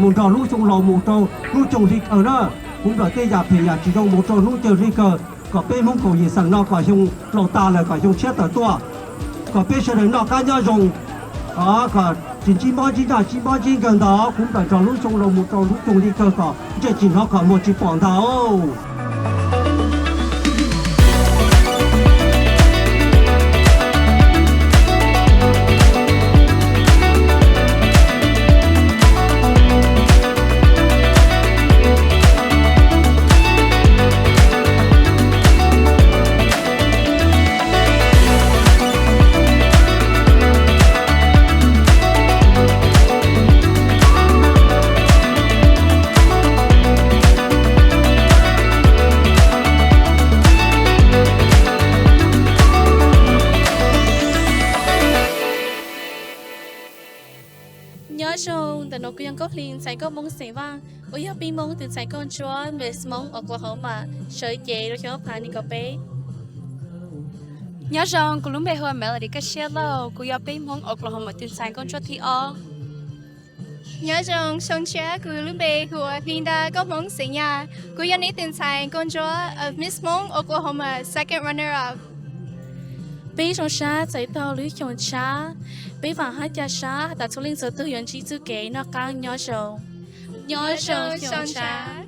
Mus nrog lub xyoo laus mus rau lub xyoo hli kawg na, kuv nplawm tej yam phem yam tsis zoo mus rau lub xyoo hli kawg, kom peb Hmoob kaum yim xeem no kom xyoo laus tas lawm kom xyoo tshiab tawm tuaj, kom peb sawv daws noj qab nyob zoo, kom tsis ntsib mob ntsib nag ntsib mob ntsib nkeeg ntag. Kuv nplawm nrog lub xyoo laus mus rau lub xyoo hli kawg kom ntsej tsis hnov kom muag tsis pom ntag. Nyob zoo, ntawm no kuv yog Nkauj Hli ntxhais nkauj Hmoob xeem Vaj, uas yog peb Hmoob tus ntxhais nkauj ntsuab Miss Hmoob Oklahoma sawv cev rau xyoo ob phav nees nkaum peb. Nyob zoo, kuv lub npe hu ua Melody Kab Siab Lauj, kuv yog peb Hmoob Oklahoma tus ntxhais nkauj ntsuab thib ob. Nyob zoo, xyoo tshiab, kuv lub npe hu ua Hli Nta nkauj Hmoob xeem Nyab, kuv yog neb tus ntxhais nkauj ntsuab of Miss Hmoob Oklahoma second runner up. Peb zoo sab txais tau lub xyoo tshiab, peb vam hab ca sab tas txhua leej txhua tug yuav ntsib txuj kev noj qab nyob zoo. Nyob zoo xyoo tshiab.